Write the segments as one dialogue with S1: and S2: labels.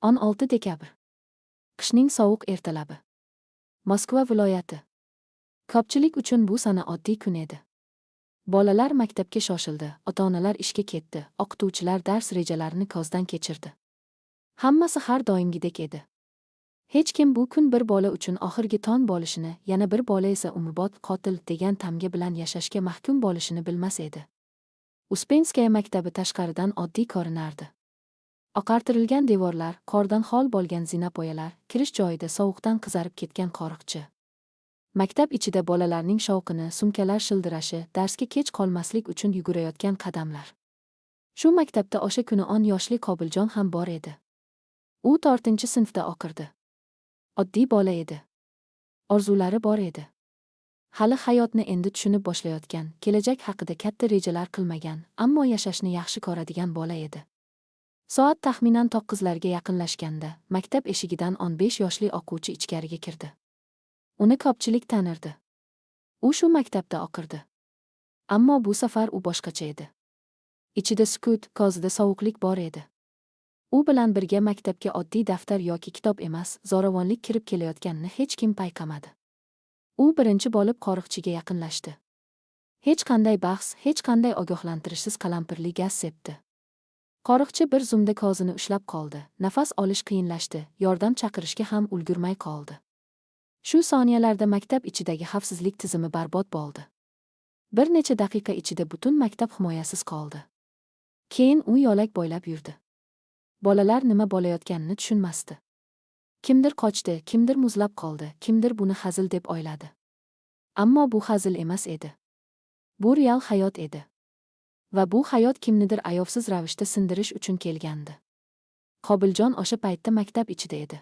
S1: 16 dekabr. Qishning sovuq ertalabi. Moskva viloyati. Ko'pchilik uchun bu sana oddiy kun edi. Bolalar maktabga shoshildi, ota-onalar ishga ketdi, o'qituvchilar dars rejalarini ko'zdan kechirdi. Hammasi har doimgidek edi. Hech kim bu kun bir bola uchun oxirgi tong bo'lishini, yana bir bola esa umrbod qotil degan tamga bilan yashashga mahkum bo'lishini bilmas edi. Uspenskaya maktabi tashqaridan oddiy ko'rinardi. Oqartirilgan devorlar, qordan xol bo'lgan zinapoyalar, kirish joyida sovuqdan qizarib ketgan qo'riqchi. Maktab ichida bolalarning shovqini, sumkalar shildirashi, darsga kech qolmaslik uchun yugurayotgan qadamlar. Shu maktabda o'sha kuni 10 yoshli Qobiljon ham bor edi. U 4-sinfda o'qirdi. Oddiy bola edi. Orzulari bor edi. Hali hayotni endi tushunib boshlayotgan, kelajak haqida katta rejalar qilmagan, ammo yashashni yaxshi ko'radigan bola edi. Soat taxminan 9larga yaqinlashganda, maktab eshigidan 15 yoshli o'quvchi ichkariga kirdi. Uni ko'pchilik tanirdi. U shu maktabda o'qirdi. Ammo bu safar u boshqacha edi. Ichida sukut, ko'zida sovuqlik bor edi. U bilan birga maktabga oddiy daftar yoki kitob emas, zo'ravonlik kirib kelayotganini hech kim payqamadi. U birinchi bo'lib qo'riqchiga yaqinlashdi. Hech qanday bahs, hech qanday ogohlantirishsiz qalampirli gaz sepdi. Qo'riqchi bir zumda ko'zini ushlab qoldi, nafas olish qiyinlashdi, yordam chaqirishga ham ulgurmay qoldi. Shu soniyalarda maktab ichidagi xavfsizlik tizimi barbod bo'ldi. Bir necha daqiqa ichida butun maktab himoyasiz qoldi. Keyin u yo'lak bo'ylab yurdi. Bolalar nima bo'layotganini tushunmasdi. Kimdir qochdi, kimdir muzlab qoldi, kimdir buni hazil deb o'yladi. Ammo bu hazil emas edi. Bu real hayot edi. Va bu hayot kimnidir ayovsiz ravishda sindirish uchun kelgandi. Qobiljon o'sha paytda maktab ichida edi.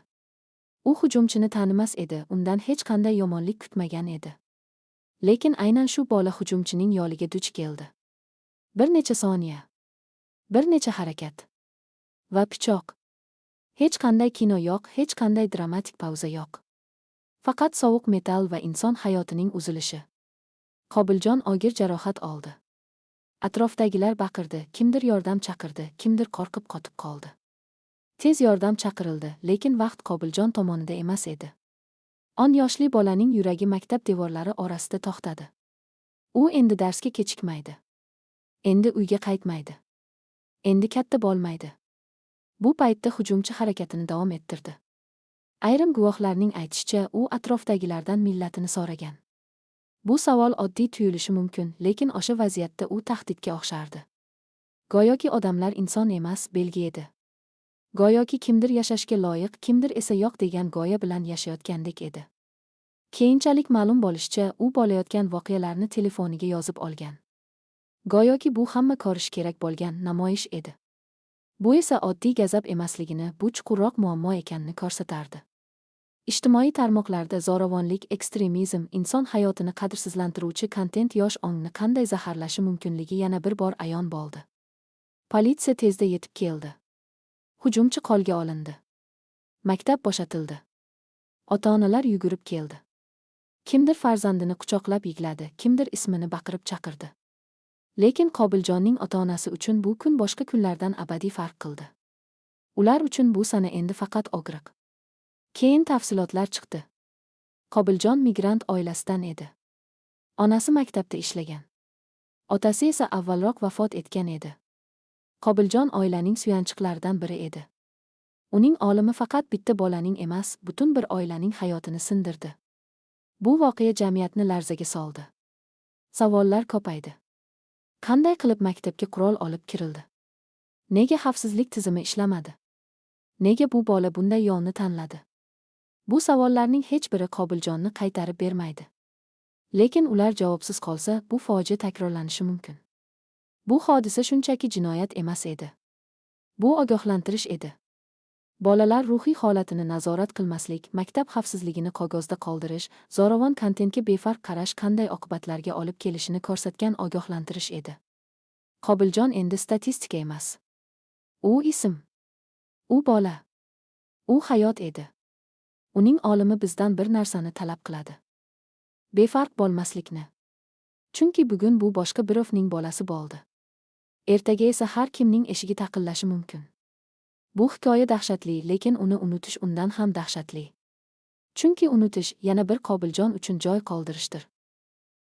S1: U hujumchini tanimas edi, undan hech qanday yomonlik kutmagan edi. Lekin aynan shu bola hujumchining yo'liga duch keldi. Bir necha soniya. Bir necha harakat. Va pichoq. Hech qanday kino yo'q, hech qanday dramatik pauza yo'q. Faqat sovuq metal va inson hayotining uzilishi. Qobiljon og'ir jarohat oldi. Atrofdagilar baqirdi, kimdir yordam chaqirdi, kimdir qo'rqib qotib qoldi. Tez yordam chaqirildi, lekin vaqt Qobiljon tomonida emas edi. 10 yoshli bolaning yuragi maktab devorlari orasida to'xtadi. U endi darsga kechikmaydi. Endi uyga qaytmaydi. Endi katta bo'lmaydi. Bu paytda hujumchi harakatini davom ettirdi. Ayrim guvohlarning aytishicha, u atrofdagilardan millatini so'ragan. Bu savol oddiy tuyulishi mumkin, lekin o'sha vaziyatda u tahdidga o'xshardi. Go'yoki odamlar inson emas, belgi edi. Go'yoki kimdir yashashga loyiq, kimdir esa yo'q degan g'oya bilan yashayotgandek edi. Keyinchalik ma'lum bo'lishicha, u bo'layotgan voqealarni telefoniga yozib olgan. Go'yoki bu hamma ko'rish kerak bo'lgan namoyish edi. Bu esa oddiy g'azab emasligini, bu chuqurroq muammo ekanini ko'rsatardi. Ijtimoiy tarmoqlarda zo'ravonlik, ekstremizm, inson hayotini qadrsizlantiruvchi kontent yosh ongni qanday zaharlashi mumkinligi yana bir bor ayon bo'ldi. Politsiya tezda yetib keldi. Hujumchi qo'lga olindi. Maktab bo'shatildi. Ota-onalar yugurib keldi. Kimdir farzandini quchoqlab yig'ladi, kimdir ismini baqirib chaqirdi. Lekin Qobiljonning ota-onasi uchun bu kun boshqa kunlardan abadiy farq qildi. Ular uchun bu sana endi faqat og'riq. Keyin tafsilotlar chiqdi. Qobiljon migrant oilasidan edi. Onasi maktabda ishlagan. Otasi esa avvalroq vafot etgan edi. Qobiljon oilaning suyanchiqlaridan biri edi. Uning o'limi faqat bitta bolaning emas, butun bir oilaning hayotini sindirdi. Bu voqea jamiyatni larzaga soldi. Savollar ko'paydi. Qanday qilib maktabga qurol olib kirildi? Nega xavfsizlik tizimi ishlamadi? Nega bu bola bunday yo'lni tanladi? Bu savollarning hech biri Qobiljonni qaytarib bermaydi. Lekin ular javobsiz qolsa, bu fojia takrorlanishi mumkin. Bu hodisa shunchaki jinoyat emas edi. Bu ogohlantirish edi. Bolalar ruhiy holatini nazorat qilmaslik, maktab xavfsizligini qog'ozda qoldirish, zo'ravon kontentga befarq qarash qanday oqibatlarga olib kelishini ko'rsatgan ogohlantirish edi. Qobiljon endi statistika emas. U ism. U bola. U hayot edi. Uning o'limi bizdan bir narsani talab qiladi. Befarq bo'lmaslikni. Chunki bugun bu boshqa birovning bolasi bo'ldi. Ertaga esa har kimning eshigi taqillashi mumkin. Bu hikoya dahshatli, lekin uni unutish undan ham dahshatli. Chunki unutish yana bir Qobiljon uchun joy qoldirishdir.